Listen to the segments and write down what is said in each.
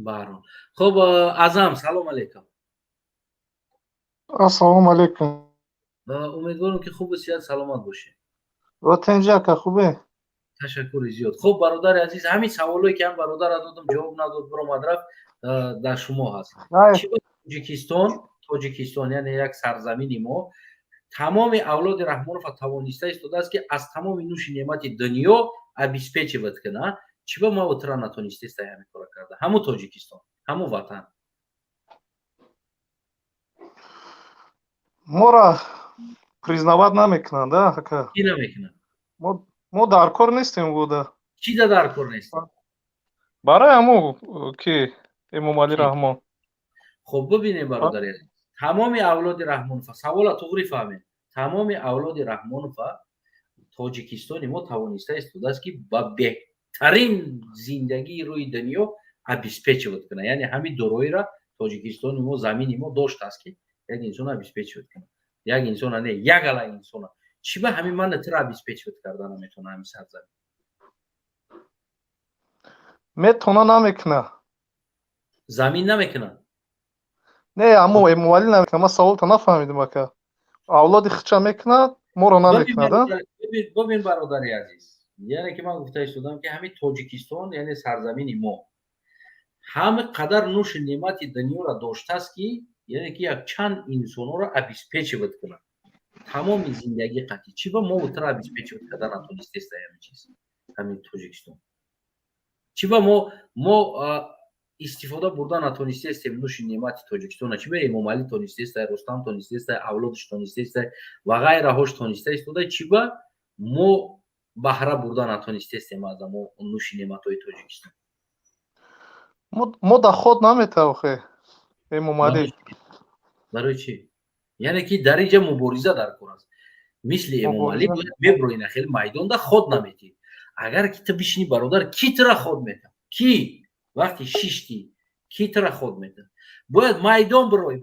Баҳром. Хуб, Аъзам, салом алейкум. Ассалому алейкум. Умедворам, ки хубу сиҳат, саломат бошед. Ватанҷи, ака, хубе? Ташаккури зиёд. Хуб, бародари азиз, ҳамин саволое, ки ҳам бародара додам, ҷавоб надод, биромад, рафт, дар шумо ҳаст. Чӣ Тоҷикистон, яъне як сарзамини мо, тамоми авлоди Раҳмонова тавониста истодааст, ки аз тамоми нӯши неъмати дунё обеспечивать кунад, чӣ ба ма утра натонистеста ҳамин кора карда? Ҳамун Тоҷикистон, ҳамун ватан. Моро признавать намекунанд, ака. Кӣ намекунад? Мо дар кор нестем буда. Чӣ да дар кор нест? Барои ҳамун ки Эмомалӣ Раҳмон. Хуб, бибинем, бародари, тамоми авлоди Раҳмонова, савола туғри фаҳмед, тамоми авлоди Раҳмонова Тоҷикистони мо тавониста истодааст, ки ба беҳтарин зиндагии рӯи дунё обеспечивать кунад. Яъне ҳамин дороиро Тоҷикистони мо, замини мо доштааст, ки як инсона обеспечивать кунад. Як инсона не, як ала инсона. Чӣ ба ҳамин мана тира обеспечивать карда наметавона ҳамин сарзамин? Метавона, намекуна. Замин намекунад? Не, аммо Эмомалӣ намекунад. Ман саволта нафаҳмидам, ака. Авлоди худша мекунад, моро намекунад. Бибин, бародари азиз, яъне ки ман гуфта истодам, ки ҳамин Тоҷикистон, яъне сарзамини мо, ҳами қадар нӯши неъмати дунёро доштааст, ки яъне ки якчанд инсонҳоро обеспечивать кунад тамоми зиндагӣ қатъӣ. Чӣ ба мо утра обеспечивать карда натонистеста ҳамин чиз, ҳамин Тоҷикистон? Чӣ ба мо истифода бурда натонистестем нӯши неъмати Тоҷикистона? Чӣ ба Эмомалӣ тонистеста, Рустам тонистеста, авлодаш тонистеста ва ғайраҳош тониста истода, чӣ ба мо баҳра бурда натонистестем аз амо нӯши неъматҳои Тоҷикистон? Мо да ход наметав, охе, Эмомалӣ. Барои чӣ? Яъне ки дар инҷа мубориза дар кор аст. Мисли Эмомалӣ бояд меброина хеле майдонда. Ход наметӣ, агар ки ту бишини, бародар, ки тура ход метам? Ки вақти шишти, ки тура ход метам? Бояд майдон бирои.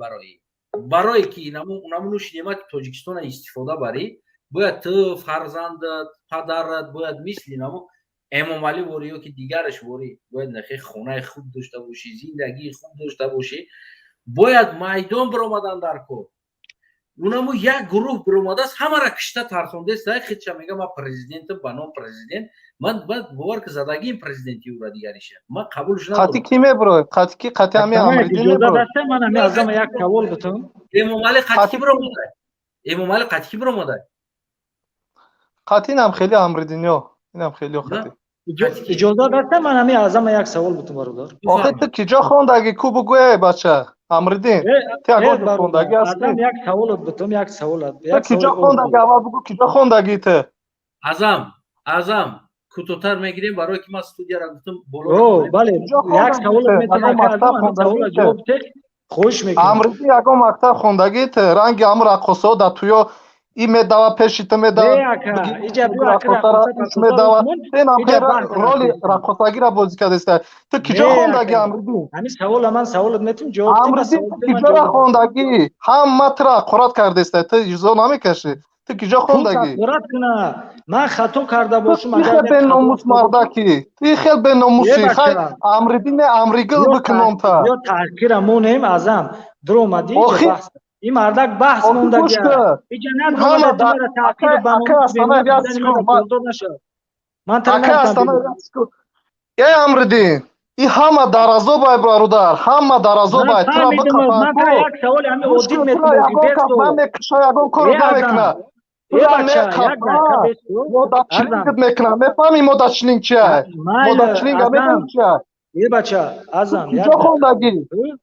Барое ки наму нӯши неъмати Тоҷикистона истифода барӣ, бояд ту, фарзандат, падарат бояд мисли наму Эмомалӣ ворӣ ё ки дигараш ворӣ, бояд нахе хонаи хуб дошта бошӣ, зиндагии хуб дошта бошӣ. Бояд майдон биромадан дар кор. Унаму як гурӯҳ биромадааст, ҳамара кишта тарсондест, хича мега: «Ман президентам, ба ном президент». Ман бовар ки задагиим президенти ура дигариша ман қабулш. Қати ки меброи? Қати ки? Қати ҳами Амридин меброи? Ман ҳами азама як савол бутум. Эмомалӣ қати ки биромада? Эмомалӣ қати ки биромада? Қати инам хеле Амридинё, инам хеле қати. Иҷозат даста, ман ҳами азама як савол бутум, бародар. Охи, ту ки ҷо хондаги ку, бугӯе, бача Амридин, ту ягон ҷо хондаги ҳастӣ? Як саволат бутум, як саволат. Ту ки ҷо хондаги? Аввал бугӯ, ки ҷо хондаги ту. Азам, Азам, кӯтоҳтар мегирем, барое ки ман студияра гуфтам. Боло, бале, як саволат метавонам, савола ҷавоб деҳ, хоҳиш мекунам. Амридин, ягон мактаб хондагӣ ту? Ранги ҳамн раққосҳо дар туё и медава, пеши ту медава, медава, роли раққосагиро бозӣ кардеста. Ту ки ҷо хондагӣ, Амридин? Ҳамин савола ман саволат метум, ҷавоб. Амридин, ту ки ҷора хондагӣ? Ҳама туро ҳақорат кардеста, ту изо намекашӣ. Ту ки ҷо хондагӣ? Ҳақорат куна, ман хато карда бошам. Ти хел беномус мардакӣ, ти хел беномусӣ. Хай, Амридин, Амригил бикуномта. Ё таҳқира монем, Азам, дуромадӣ, ин мардак баҳс мондагия иҷа. Э, Амридин, и ҳама дар азобай, бародар, ҳама дар азобай. Тура бикафан, ягон коро намекунад, модачилингт мекунад. Мефаҳмӣ, модачилинг чия? Модачилинга медонӣ чия? Е, бача Азам. Киҷо хондагӣ,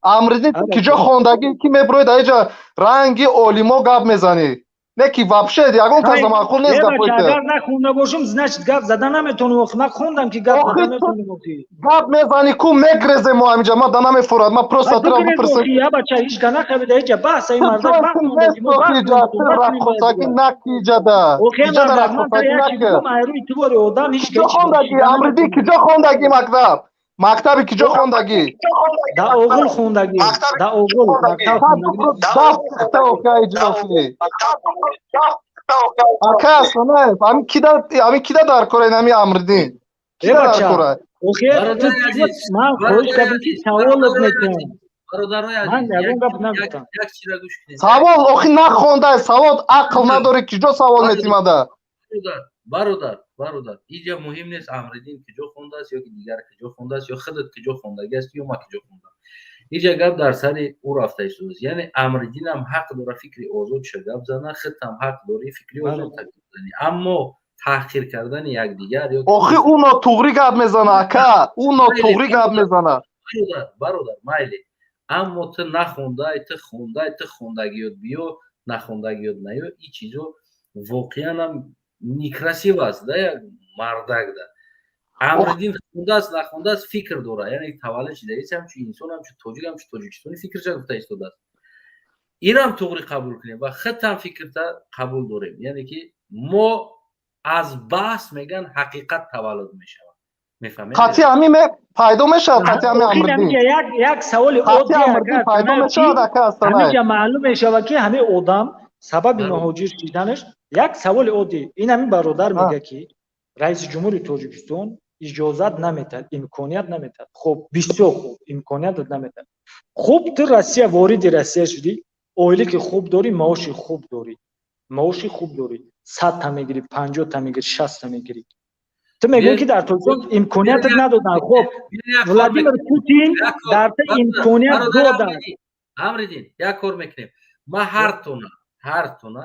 Амридин? Киҷо хондагӣ, ки меброи дар иҷа ранги олимо гап мезанӣ? Не, ки вообще ягон каса маъқул нест гапои ту. Агар нахонда бошум, значит, гап зада наметонам. Охи, ман хондам, ки гап зада наметонам, охи. Гап мезанӣ ку, мегрезе мо ҳамиҷа, ма да намефурад. Ма просто тура бипурсам. Я, бача, ҳеҷ га нахабида, ҳеҷа баҳса, ин мардак баҳс. Раққосагӣ наки иҷада. Иҷада раққосагӣ наки. Айрӯи одам ҳеҷ. Киҷо хондагӣ, Амридин, киҷо хондагӣ? Мактаб, мактаби киҷо хондагӣ? Да оғул хондагӣ, да оғул мактаб хондагӣ. Дафта окай ҷофи. Ака Асанаев, ҳамин кида, ҳамин кида дар кора? Ин ҳамин Амридин кида дар кора? Охи ман хоҳиш кардам, ки саволот метиҳам. Бародарои. Ман ягон гап нагуфтам. Як чиза гӯш кунед. Савол охи нахонда, савод ақл надорӣ, киҷо савол метимада? Бародар, бародар, иҷа муҳим нест Амриддин куҷо хондааст ё ки дигар куҷо хондааст, ё худат куҷо хондагӣ аст, ё ма куҷо хондам. Иҷа гап дар сари ӯ рафта истодааст, яъне Амриддинам ҳақ дора фикри озодша гап зана, худтам ҳақ дорӣ фикри озод гап зани, аммо таҳқир кардани якдигар ё Охи ӯ нотуғрӣ гап мезана, ака, ӯ нотуғрӣ гап мезана. Бародар, бародар, майли, аммо ту нахондай, ту хондай, ту хондагиёт биё, нахондагиёт наё, ин чизо воқеанам некрасиво аст да як мардак да. Амриддин хондааст, нахондааст, фикр дорад, яъне таваллуд шидаист ҳамчун инсон, ҳамчун тоҷик, ҳамчун тоҷикистони фикрша гуфта истодааст. Инам туғри қабул кунем ва худтам фикрта қабул дорем, яъне ки мо аз баҳс, меган, ҳақиқат таваллуд мешавад, мефаҳмед? Қатъи ҳамин пайдо мешавад, қатъи ҳамин Амриддин. Як саволи оддӣ пайдо мешавад, ака. Ҳаминҷа маълум мешавад, ки ҳамин одам сабаби муҳоҷир шиданаш. Як саволи оддӣ: ин ҳамин бародар мега, ки раиси ҷумҳури Тоҷикистон иҷозат наметиҳад, имконият наметиҳад. Хуб, бисёр хуб, имконият наметиҳад. Хуб, ту Россия, вориди Россия шудӣ, оилаки хуб дорӣ, маоши хуб дорӣ, маоши хуб дорӣ, 100-та мегирӣ, 50-та мегирӣ, 60-та мегирӣ. Ту мегӯӣ, ки дар Тоҷикистон имкониятат надоданд. Хуб, Владимир Путин дар ту имконият доданд. Амридин, як кор мекунем: ман ҳартона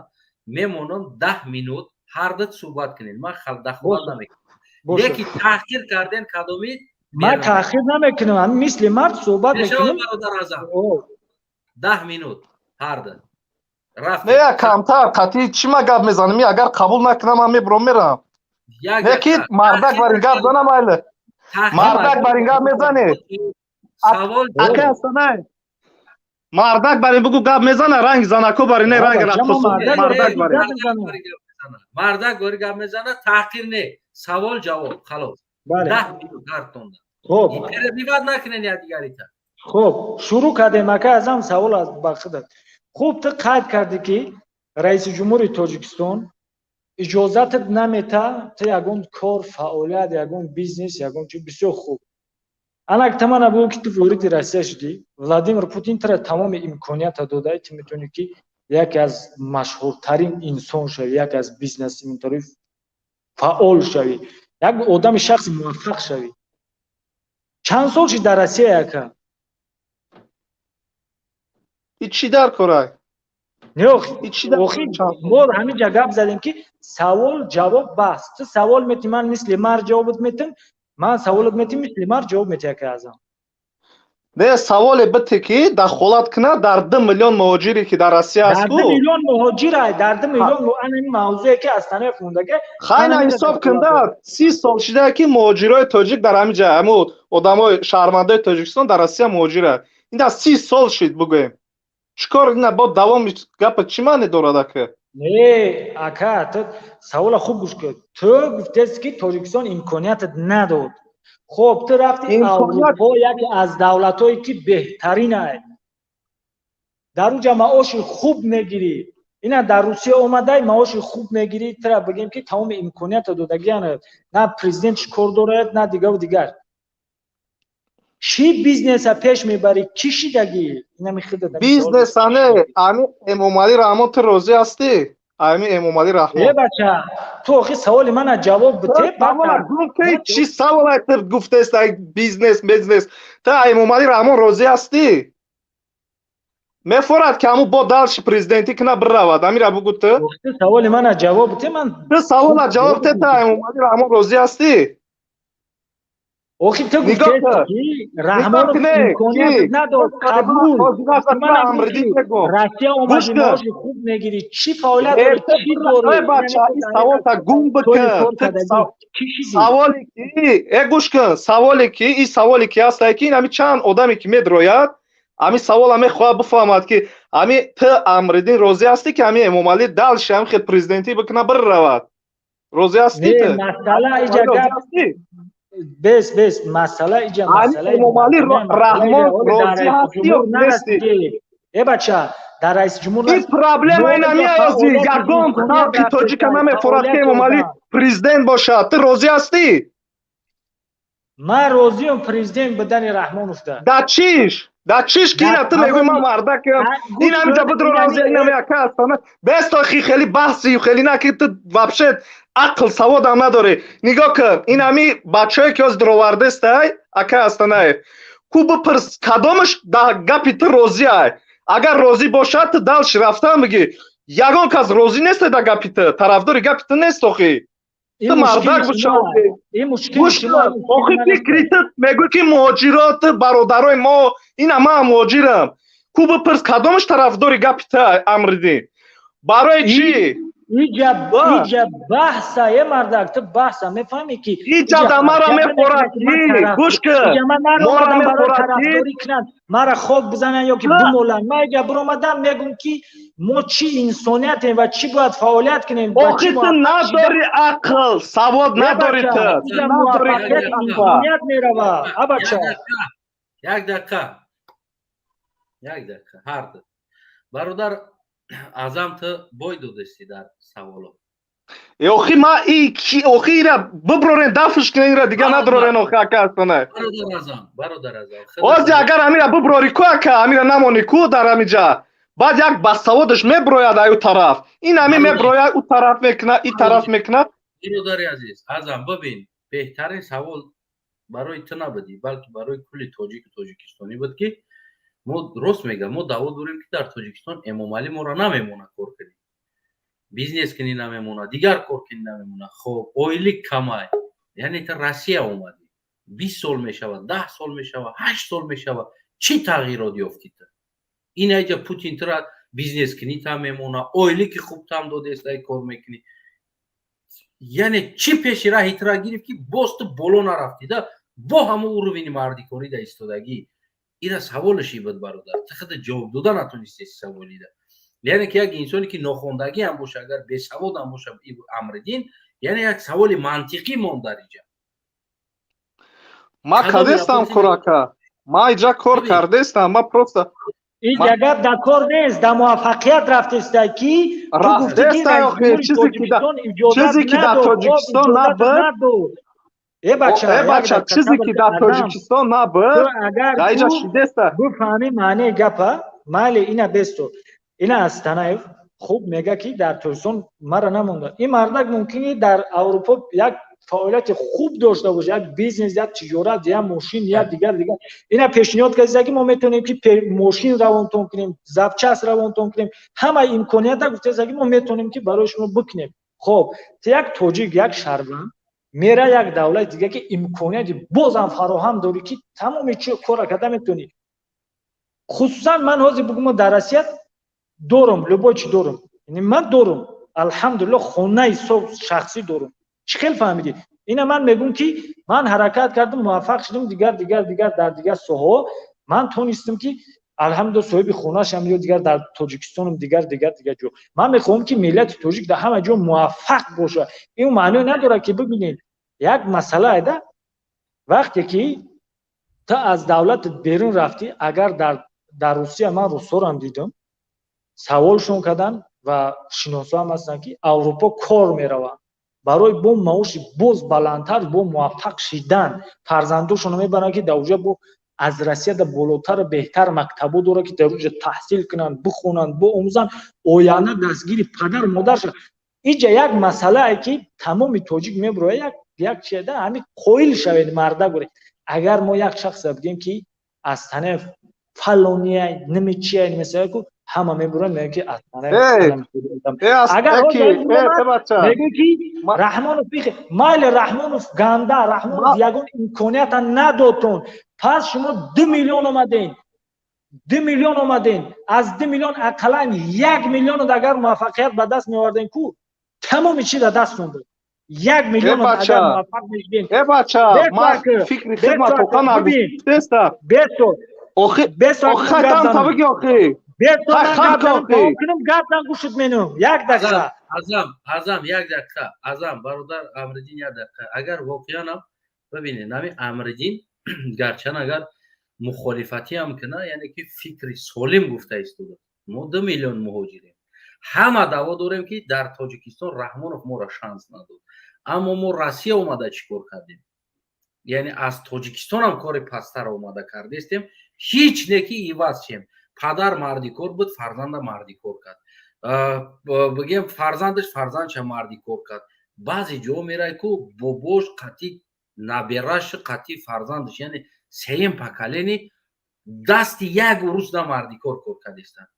мемонам, 10 минут ҳардат суҳбат кунед, ман дахолат намекунам. Леки таҳқир карден кадомид. Ман таъхир намекунам, мисли мард суҳбат мекунам. Бародар Азам, 10 минут ҳарда. Не, камтар. Қатъи чӣ ма гап мезанам? Агар қабул накунам, ман мебурам, мерам. Не ки мардак бар ин гап зана, майли, мардак бар ин гап мезанӣ, ака Астанай, мардак бар ин бугу гап мезана, ранги занако бар ин, ранги раққосо, мардак бар ин. Мардак гори гап мезана, таҳқир не, савол ҷавоб, халос, 10 минут ҳартонда. Хуб. Перебивать накунен якдигарита. Хуб, шурӯъ кардем, ака Азам, савол аз бахшидат. Хуб, ту қайд кардӣ, ки раиси ҷумҳури Тоҷикистон иҷозатат намета ту ягон кор, фаъолият, ягон бизнес, ягон чи. Бисёр хуб, анак тамана бугӯ, ки ту вориди Россия шудӣ, Владимир Путин тура тамоми имконията дода, ту метавонӣ, ки яке аз машҳуртарин инсон шавӣ, яке аз бизнесментори фаъол шавӣ, як одами шахси муваффақ шавӣ. Чанд сол шид дар Россия, ака? И чӣ дар корай? Не, мо ҳаминҷа гап задем, ки савол ҷавоб, баҳс. Ту савол метӣ, ман мисли мард ҷавобат метам, ман саволат метим, мисли мард ҷавоб метӣ, ака Азам. Не, саволе бите, ки дахолат кунад дар 2 миллион муҳоҷире, ки дар Россия аст. Дар 2 миллион муҳоҷир, дар 2 миллион ана ин мавзӯе, ки Астанаев мондаге. Хайна, ҳисоб кунда, 30 сол шуда, ки муҳоҷирои тоҷик дар ҳамин ҷа, ҳамун одамои шаҳрвандои Тоҷикистон дар Россия муҳоҷира. Ина 30 сол шид, бугӯем, чӣ кор? Ина бо давоми гапа чӣ маъне дорад, ака? Не, ака, ту савола хуб гӯш кун. Ту гуфтест, ки Тоҷикистон имкониятат надод. Хуб, ту рафти Аврупо, яке аз давлатҳое, ки беҳтаринай, дар уҷа маоши хуб мегирӣ. Ина дар Русия омадай, маоши хуб мегирӣ. Тура бигем, ки тамоми имконията додагиан, на президент чӣ кор дорад, на дигару дигар. Чӣ бизнеса пеш мебарӣ, чӣ шидагӣ? Инами хида. Бизнеса не, ами Эмомалӣ Раҳмон, ту розӣ ҳастӣ, ами Эмомалӣ Раҳмон? Э, бача, ту охи саволи мана ҷавоб бите. Чӣ саволай ту гуфтест? Бизнес, бизнес. Ту Эмомалӣ Раҳмон розӣ ҳастӣ? Мефорад, ки ҳамун бо дальше президентӣ кина биравад? Амира, бугу ту. Саволи мана ҷавоб бите, ман. Ту савола ҷавоб те. Ту Эмомалӣ Раҳмон розӣ ҳастӣ? Охи ту гуфтест, ки Раҳмонов имконият надод. Қабул, Россия омади, маоши хуб мегирӣ, чӣ фаъолият дорӣ, чӣ дорӣ? Бача, саволта гум бикун. Саволе ки, э, гӯш кун, саволе ки, и саволе ки ҳастае, ки ами чанд одаме, ки медрояд, ами савола мехоҳад бифаҳмад, ки ами ту, Амриддин, розӣ ҳастӣ, ки ами Эмомалӣ дальше ами хел президентӣ бикуна, биравад? Розӣ ҳастӣ ту? Масъала иҷа гап бес, бес, масъала иҷа масъала Эмомалӣ Раҳмон розӣ ҳастӣ ё нестӣ? Э, бача, дар раиси ҷумҳур Ин проблема инами ази ягон халқи тоҷика намефорад, ки Эмомалӣ президент бошад. Ту розӣ ҳастӣ? Ман розиам президент будани Раҳмоновда. Да чиш? Да чиш ки ина ту мегӯй, ман мардакам, ин ҳамиҷа будро розия, ин ҳами яка астана бесто хели баҳси хели на ки ту вообще ақл саводам надорӣ. Нигоҳ кун, ин ҳами бачае ки ҳоз дуровардестай, ака Астанаев, ку бипирс, кадомаш да гапи ту розиай. Агар розӣ бошад, ту дальше рафтан бигӣ. Ягон кас розӣ нест да гапи ту, тарафдори гапи ту нест. Охи, ту мардак боша. Охи, фикри ту мегӯй ки муҳоҷирот бародарои мо, ина ман муҳоҷирам. Ку бипирс, кадомаш тарафдори гапи ту, Амриддин, барои чӣ? Иҷа баҳса е, мардак, ту баҳса мефаҳмӣ ки Иҷа да мара мефорад ки, гӯш кун. Мора мефорад ки мара хок бизананд ё ки бимоланд. Ман иҷа биромадам, мегӯм ки мо чӣ инсониятем ва чӣ бояд фаъолият кунем. Охи, ту надори ақл савод, надори ту. Инсоният мерава, абача. Як дақиқа, як дақиқа, ҳарду бародар Азам, ту бой додасти дар саволо. Охи, ма охи, ира биброрен, дафш кунен, ира дига надорорен. Охи, ака Астана. Бародар Азам, бародар Азам. Ози агар амира биброри ку, ака, амира намони ку дар амиҷа, баъд як басаводаш меброяд аю тараф, ин ами меброяд, ӯ тараф мекунад, и тараф мекунад. Бародари азиз Азам, бибин, беҳтарин савол барои ту набудӣ, балки барои кулли тоҷику тоҷикистонӣ буд, ки мо рост мегӯям, мо даъво дорем, ки дар Тоҷикистон Эмомалӣ моро намемонад кор кунӣ, бизнес кунӣ намемонад, дигар кор кунӣ намемонад. Хоб, ойлик камай, яъне та Россия омадӣ, 20 сол мешавад, 10 сол мешавад, 8 сол мешавад, чӣ тағйирот ёфтӣ ту? Ин айҷа Путин тура бизнес кунӣ там мемонад, ойлики хуб там додест, ай кор мекунӣ. Яъне чӣ пеши раҳи тура гирифт, ки боз ту боло нарафтӣ да бо ҳамон уровень и мардикорӣ да истодагӣ? Ира саволаш буд, бародар, ту худ ҷавоб дода натонистеси саволида. Яъне ки як инсоне ки нохондагӣ ҳам боша, агар бесавод ҳам боша, Амриддин, яъне як саволи мантиқӣ монд дар иҷа. Ма кардестам кор, ака, ма иҷа кор кардестам, ма просто Иҷа гап дар кор нест, дар муваффақият рафтеста ки Чизе ки дар Тоҷикистон набуд. Э бача. Э бача, чизе ки дар Тоҷикистон набуд, дар иҷа шидеста. Бифаҳмӣ маънии гапа, майли, ина бесто, ина Астанаев хуб мега, ки дар Тоҷикистон мара намонда. Ин мардак мумкин дар Аврупо як фаъолияти хуб дошта боша, як бизнес, як тиҷорат, як мошин, як дигар дигар. Ина пешниҳод кардиста, ки мо метавонем ки мошин равонтон кунем, запчасть равонтон кунем, ҳама имконията гуфтаиста, ки мо метавонем, ки барои шумо бикунем. Хоб, ту як тоҷик, як шаҳрванд мера як давлати дига, ки имконияти бозам фароҳам дорӣ, ки тамоми чи кора карда метавонӣ. Хусусан ман ҳозир бигӯм, дар Россия дорум, любой чи дорум, ман дорум, алҳамдулилло, хонаи шахсӣ дорум. Чӣ хел фаҳмидӣ? Ина ман мегӯм, ки ман ҳаракат кардам, муваффақ шудам, дигар, дигар, дигар, дар дигар соҳаҳо ман тонистам, ки алҳамдулилла, соҳиби хонашам ё дигар дар Тоҷикистонам, дигар, дигар, дигар ҷо. Ман мехоҳам, ки миллати тоҷик дар ҳама ҷо муваффақ бошад. Ин маъно надорад, ки бибинед, як масъала айда: вақте ки ту аз давлатат берун рафтӣ, агар дар Русия, ман русҳорам дидам, саволшон кардам ва шиносоам ҳастанд, ки Аврупо кор мераванд барои бо маоши боз баландтар, бо муваффақ шидан, фарзандошонро мебаранд, ки дар уҷа бо аз Россияда болотару беҳтар мактабо дорад, ки дар уҷа таҳсил кунанд, бихонанд, биомӯзанд, оянда дастгири падару модарша. Иҷа як масъалае, ки тамоми тоҷик мебурояд, як чида ҳамин қоил шавед, марда гӯре. Агар мо як шахсе бигем, ки Астанаев фалония немичия немисаяку, ҳама мебуранд, мегӯянд, ки Астанаев. Агар мегӯяд, ки Раҳмонов, майли, Раҳмонов ганда, Раҳмонов ягон имконията надодтон, пас шумо 2 миллион омаден, 2 миллион омаден, аз 2 миллион ақаллан 1 миллионо агар муваффақият ба даст меоварден ку, тамоми чи дар дастон буд. 1 миллион агар муваффақ мешудем. Э бача, ман фикри хидмат тоқа нагуфтеста. Бесо. Охи, хатам табиги, охи. Гапдан гӯшит менум, як дақиқа. Азам, Азам, як дақиқа, Азам, бародар Амриддин, як дақиқа. Агар воқеанам бибинед, нами Амриддин гарчанд агар мухолифатиам кина, яъне ки фикри солим гуфта истода. Мо 2 миллион муҳоҷирем, ҳама даъво дорем, ки дар Тоҷикистон Раҳмонов моро шанс надод, аммо мо Россия омада чӣ кор кардем? Яъне аз Тоҷикистонам кори пасттар омада кардестем, ҳеҷ не ки иваз шем. Падар мардикор буд, фарзанда мардикор кард, бигем, фарзандаш фарзандша мардикор кард. Баъзе ҷо мерай, ку бобош қатӣ набераш, қатӣ фарзандаш, яъне сеюм поколение дасти як урусда мардикор кор кардестанд.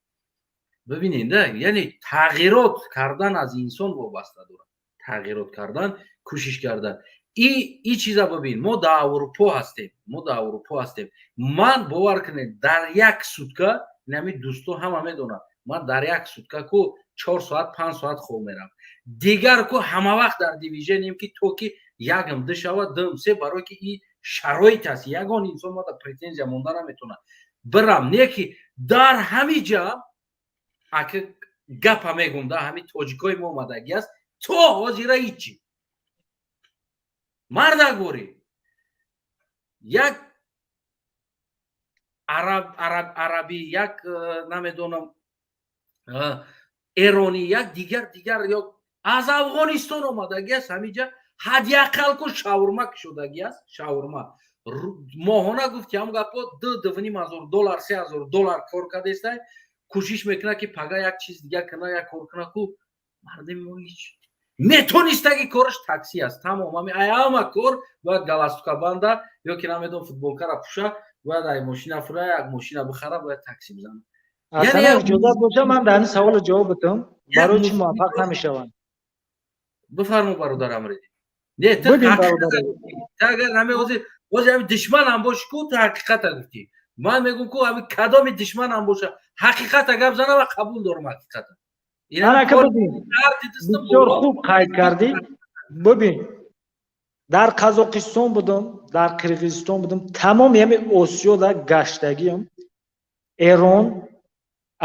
Бибинед да, яъне тағйирот кардан аз инсон вобаста дорад, тағйирот кардан, кӯшиш кардан. И чиза бибин, мо дар Аврупо ҳастем, мо дар Аврупо ҳастем. Ман, бовар кунед, дар як сутка, инами дӯсто ҳама медонанд, ман дар як сутка ку 4 соат, 5 соат хоб мерам. Дигар ку ҳама вақт дар движением, ки то ки якм ду шавад, дум се, барое ки и шароит аст. Ягон инсон мада претензия монда наметавонад. Бирам не ки дар ҳами ҷа ака гапа мегум, да ҳами тоҷикои мо омадагӣ аст, то ҳозира ҳичи мардакворӣ як араб, араб, арабӣ, як намедонам, эронӣ, як дигар дигар ё аз Афғонистон омадагӣ аст, ҳамиҷа ҳадди ақал ку шаурма кушодагӣ аст. Шаурма моҳона, гуфти ҳам гапо, 2-2,5 ҳазор доллар, 3 ҳазор доллар кор кардестай. Кӯшиш мекунад, ки пага як чиз дига куна, як кор куна. Ку мардими мо ҳеч метонистаги, кораш такси аст, тамом. Ами ай ҳама кор бояд галстука банда ё ки намедонам, футболкара пӯша, бояд ай мошина фура, як мошина бихара, бояд такси бизана. Яъне иҷозат боша, ман дар ин саволо ҷавоб бидам: барои чӣ муваффақ намешаванд? Бифармо, бародар Амридин. Не, ту агар ҳами ҳозир ҳами душманам боши ку, ту ҳақиқата гуфтӣ. Ман мегӯм, ку ҳами кадоми душманам боша, ҳақиқата гап зана ва қабул дорам ҳақиқата. Бисёр хуб қайд кардӣ. Бибин, дар Қазоқистон будам, дар Қирғизистон будам, тамоми ҳами Осиёда гаштагиам. Эрон,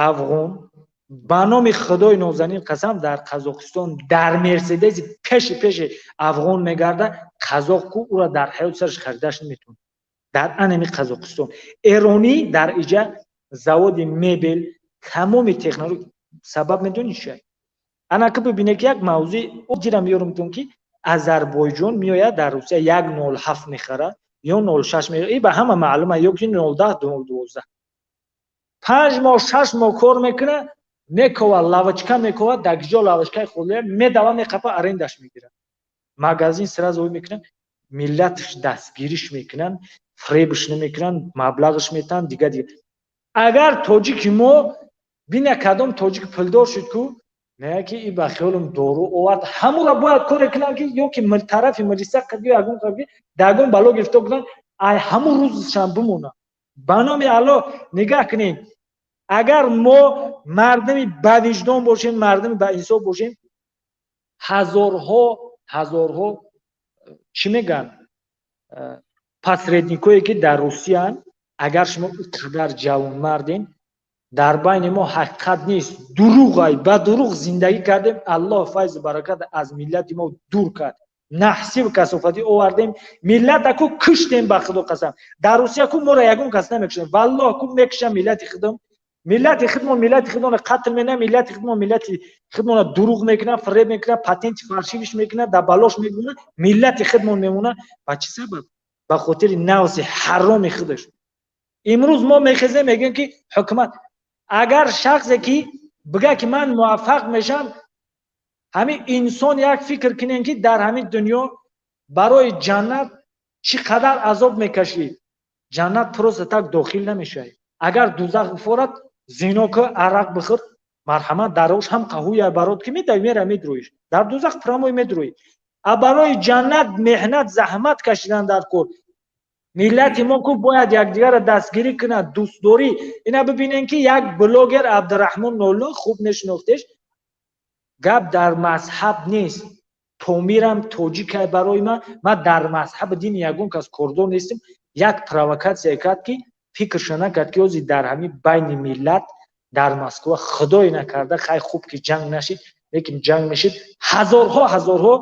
афғон, ба номи Худои нозанин қасам, дар Қазоқистон дар Мерседеси пеши пеши афғон мегарда, қазоқ ку ура дар ҳаёт сараш харидаш наметавонад. Дар анами Қазоқистон эронӣ дар иҷа заводи мебел, тамоми технология. Сабаб медонӣ чи? Анака бибине, ки як мавзӯи ҷира меёрам, ки Азарбойҷон меояд, дар Русия 1,07 мехара ё 0,6, и ба ҳама маълума, ё ки 0,10, 0,12. 5 моҳ, 6 моҳ кор мекунад, мекова, лавочка мекова, дар ҷо лавочкаи холия медава, меқапа, арендаш мегирад, магазин сразу мекунад, миллаташ дастгириш мекунанд, фребш намекунанд, маблағаш метаҳанд, дига дига. Агар тоҷики мо бина, кадом тоҷик пулдор шуд ку, мега, ки и ба хиёлам дору овард, ҳамура бояд коре кунанд, ки ё ки тарафи милиса қади, ягон қади дагон бало гирифтор кунанд, ай ҳамун рӯзшам бимонад. Ба номи Аллоҳ, нигаҳ кунед, агар мо мардами бавиҷдон бошем, мардами баинсоф бошем, ҳазорҳо, ҳазорҳо, чӣ мегӯянд, посредникое ки дар Русияанд. Агар шумо ин қадар ҷавонмарден, дар байни мо ҳақиқат нест, дурӯғай, ба дурӯғ зиндагӣ кардем. Аллоҳ файзу баракат аз миллати мо дур кард, наҳсиву касофатӣ овардем, миллата ку куштем. Ба Худо қасам, дар Русия ку моро ягон кас намекушем, валлоҳ, ку мекушам миллати худам. Миллати худмон миллати худмонро қатл менам, миллати худмон миллати худмонро дурӯғ мекунад, фиреб мекунад, патенти фальшивыйш мекунад, дар балош мегӯнад, миллати худмон мемонад. Ба чӣ сабаб? Ба хотири нафси ҳароми худаш. Имрӯз мо мехезем, мегӯем, ки ҳукумат. Агар шахсе ки бига, ки ман муваффақ мешам, ҳамин инсон як фикр кунем, ки дар ҳамин дунё барои ҷаннат чӣ қадар азоб мекашӣ. Ҷаннат просто так дохил намешавӣ. Агар дузах бифорад, зино ку, арақ бихӯр, марҳамат, дарош ҳам қаҳуя барод, ки медави, мера, медроиш, дар дузах прямой медроӣ. А барои ҷаннат меҳнат, заҳмат кашидан дар кор. Миллати мо ку бояд якдигарро дастгирӣ кунад, дӯстдорӣ. Ина бибинем, ки як блогер Абдураҳмон Нолу, хуб мешинохтеш. Гап дар мазҳаб нест, помирам тоҷикай барои ман, ман дар мазҳаби дини ягон кас кордор нестем. Як провокатсия кард, ки фикрша накард, ки ҳозир дар ҳамин байни миллат дар Москва, худое накарда, хай, хуб ки ҷанг нашид, лекин ҷанг мешид, ҳазорҳо, ҳазорҳо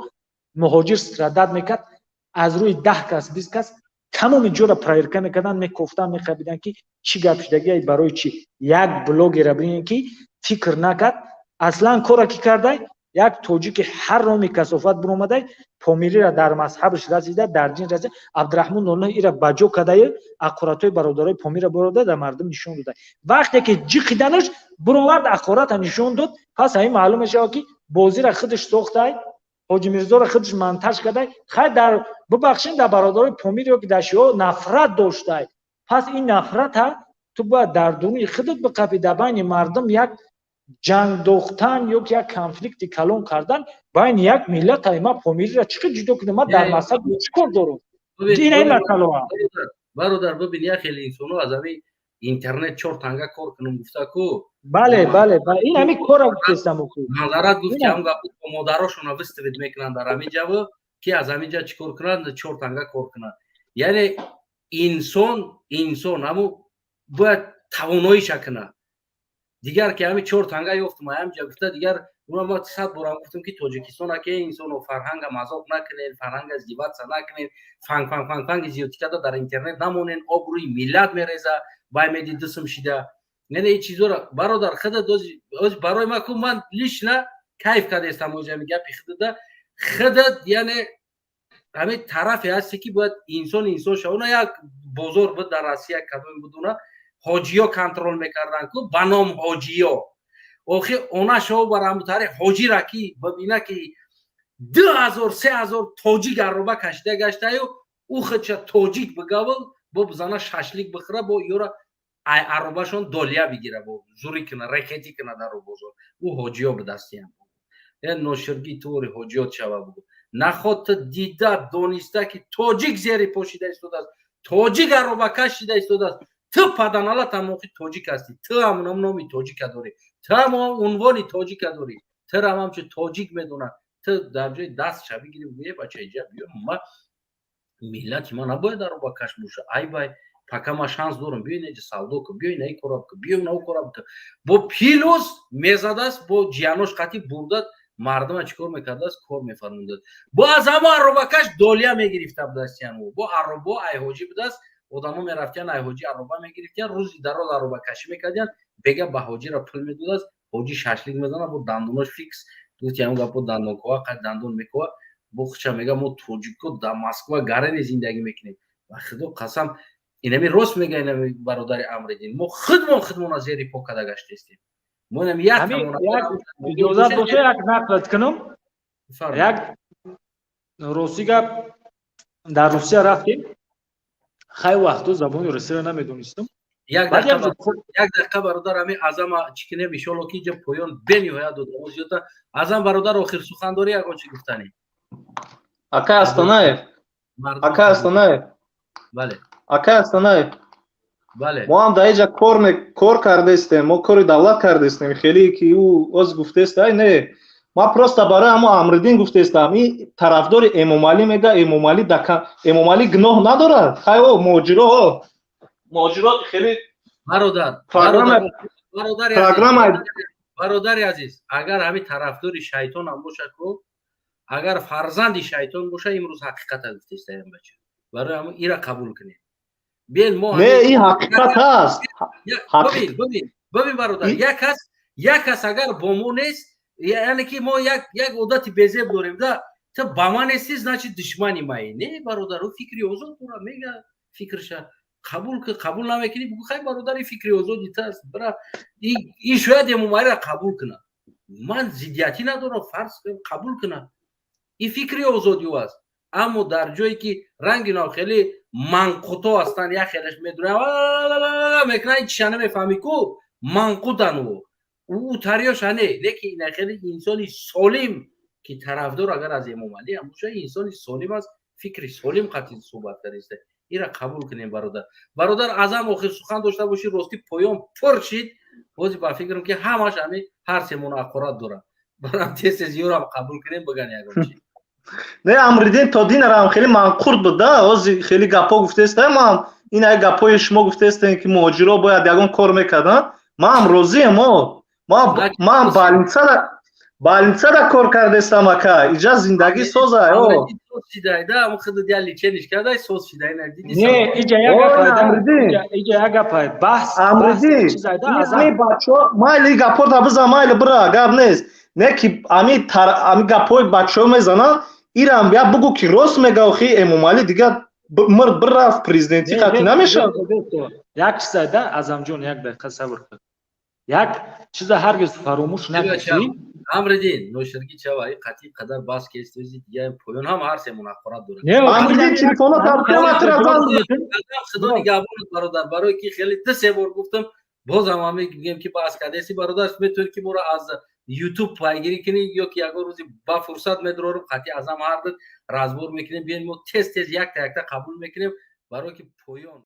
муҳоҷир страдать мекард. Аз рӯи 10 кас, 20 кас тамоми ҷоро проверка мекарданд, мекофтанд, мехабиданд, ки чӣ гап шудагиай, барои чӣ. Як блогера бинед, ки фикр накард аслан, кора ки кардай. Як тоҷики ҳароми касофат биромадай, Помириро дар мазҳабаш расида, дар дин расида. Абдураҳмон Ноллоҳ ира ба ҷо кардаю, ҳақоратҳои бародарои Помира борода, дар мардум нишон дода. Вақте ки ҷиқиданаш буровард, ҳақората нишон дод. Пас ҳамин маълум мешавад, ки бозира худаш сохтай, Ҳоҷи Мирзоро худаш монтаж кардай. Хай, дар бубахшин, дар бародарои Помир ё ки дар шиҳо нафрат доштай. Пас ин нафрата ту бояд дар дуруни худат биқапӣ. Дар байни мардум як ҷангдохтан ё ки як конфликти калон кардан байни як миллат. Ай, ман Помириро чӣ қадр ҷудо кунам? Ман дар мазҳаб чӣ кор дорам? Ина ин масъалаа. Бародар, бибин, як хеле инсоно аз ҳамин интернет чор танга кор кунам гуфта ку. Бале, ин ҳамин кора гуфтестам. Назарат гуфт, ки ҳам гап модарошона выставить мекунанд дар ҳамин ҷаво, ки аз ҳамин ҷа чӣ кор кунанд, чор танга кор кунанд. Яъне инсон ҳаму бояд тавоноиша кунад. Дигар ки ҳамин чор танга ёфтум ҳамин ҷа гуфта, дигар уна ма 100 борам гуфтам, ки Тоҷикистон аке инсоно фарҳанга мазоқ накунед, фарҳанга издеваться накунед, фанг фанг фанг фанги зиёдтӣ карда дар интернет намонен, обрӯи миллат мереза. Бай меди дусм шида. Яъне ин чизоро, бародар, худат барои ма ку, ман лично кайф кардестам ози ҳамин гапи худада. Худат, яъне ҳамин тарафе ҳасте, ки бояд инсон инсон шава. Уна як бозор буд дар Россия, кадоме буд, уна ҳоҷиё контроль мекарданд ку, ба ном ҳоҷиё. Охир она шо бар ҳамутари ҳоҷира, ки бибина, ки 2000, 3000 тоҷик арроба кашида гаштаю, ӯ худша тоҷик бигавл, бо бизана шашлик бихӯра, бо ёра ай арробашон долия бигира, бо зурӣ куна, рекетӣ куна дар бозор. Ӯ ҳоҷиё бидастиям е ноширги тури ҳоҷиёт шава. Бугу наход, ту дида дониста, ки тоҷик зери пошида истодааст, тоҷик арробакаш шида истодааст. Ту паданалат ҳамохи тоҷик ҳастӣ, ту ҳамунам номи тоҷика дорӣ, ту ҳам унвони тоҷика дорӣ, тура ҳамчун тоҷик медонад. Ту дар ҷои даст ша бигирӣ, бигӯ: «Бача, иҷа биё, ма миллати ма набояд арробакаш боша. Ай бай, пока ма шанс дорам, биё инаҷа савдо кун, биё инаи кора бикун, биё инау кора бикун». Бо плюс мезадааст, бо ҷиянош қатӣ бурдад, мардума чӣ кор мекардааст, кор мефармудад. Бо аз ҳамо арробакаш долия мегирифта будастиян. Бо арробо ай ҳоҷӣ будааст, одамо мерафтиян, ай ҳоҷӣ арроба мегирифтиян, рӯзи дароз арробакашӣ мекардиян. Бега ба ҳоҷира пул медодааст, ҳоҷӣ шашлик мезанад, бо дандонош фикс гуфти ҳамн гапо, дандонкова қад дандон мекова. Бо хуча мега: «Мо тоҷико дар Москва гарене зиндагӣ мекунем». Ва худо қасам, инами рост мега инами бародари Амриддин. Мо худмон худмона зери по када гаштестем. Мо инами як Иҷозат боша, як нақлат кунам. Як рости гап, дар Русия рафтем. Хай, вақту забони русиро намедонистам. Як дақиқа, бародар, ҳамин Азама чӣ кунем, иншолло, ки иҷа поён бениҳоят одамо зиёда. Азам бародар, охир сухан дорӣ, ягон чӣ гуфтанӣ? Акай Астанаев, акай Астанаев. Бале. Акай Астанаев. Бале. Мо ҳам дар иҷа кор кардестем, мо кори давлат кардестем. Хеле ки ӯ оз гуфтест, ай не, ман просто барои ҳамо Амриддин гуфтестам. Ин тарафдори Эмомалӣ мега, Эмомалӣ, Эмомалӣ гуноҳ надорад. Хай, о муҳоҷиро, муҳоҷиро хеле Бародар, программа. Бародари азиз, агар ҳамин тарафдори шайтон ҳам боша ку, агар фарзанди шайтон боша, имрӯз ҳақиқата гуфтестаям, бача. Барои ҳамн ира қабул кунем. Биен мо Не, ин ҳақиқат ҳаст. Бибин, бибин, бародар, як кас агар бо мо нест, яъне ки мо як одати безеб дорем да: ту ба ман нести, значит, душмани маи. Не, бародар, ӯ фикри озод дора, мега фикрша, қабул қабул намекунӣ, бугӯ: «Хай, бародари, фикри озоди ту аст, бира». Ин шояд Эмомалиро қабул кунад, ман зиддиятӣ надорам, фарз қабул кунад, ин фикри озоди ӯ аст. Аммо дар ҷое ки ранги нав хеле манқуто ҳастанд, як хелаш медурам мекунад, ин чиша намефаҳмӣ ку, манқутан ӯ тариёша не. Лекин ина хеле инсони солим, ки тарафдор агар аз Эмомалӣ ҳам боша, инсони солим аст, фикри солим қатъи суҳбат кардааст, ира қабул кунем, бародар. Бародар Азам, охир сухан дошта бошӣ. Ростӣ, поён пур шид. Бози ба фикрам, ки ҳамаш ҳами ҳар семона ҳақорат дорад. Барам тез тез ёрам қабул кунем, биган ягон чи. Не, Амриддин то динарам хеле манқурт буд да. Ози хеле гапҳо гуфтеста, ман ин ай гапҳои шумо гуфтестем, ки муҳоҷиро бояд ягон кор мекарданд, ман розием. О, ман больницара Больницада кор кардестам, ака, иҷа зиндагӣ соза. Не, иҷа як гапай, баҳс. Амридин, бачо, майли, гапота бизан, майли, бира, гап нест. Не ки ами гапҳои бачаҳо мезананд, ирам я бугӯ, ки рост мега. Охи, Эмомалӣ дига мирд, бирафт, президентӣ қатъӣ намешавад. Як чизайда, Азамҷон, як дақиқа сабр кун. Як чиза ҳаргиз фаромӯш накунӣ. Амридин, ноширгӣ чава, и қатъи қадар бас кестози, дига поён ҳам ҳар семон ҳақорат дорад. Амридин, телефона. Худо нигаҳбонат, бародар, барое ки хеле ду се бор гуфтам, бозам ҳам мегӯем, ки баҳс кардеси, бародар. Метавонед, ки моро аз Ютуб пайгирӣ кунӣ ё ки ягон рӯзи ба фурсат медорорам, қатъи азам ҳар ду разбор мекунем. Биён, мо тез тез якта якта қабул мекунем, барое ки поён.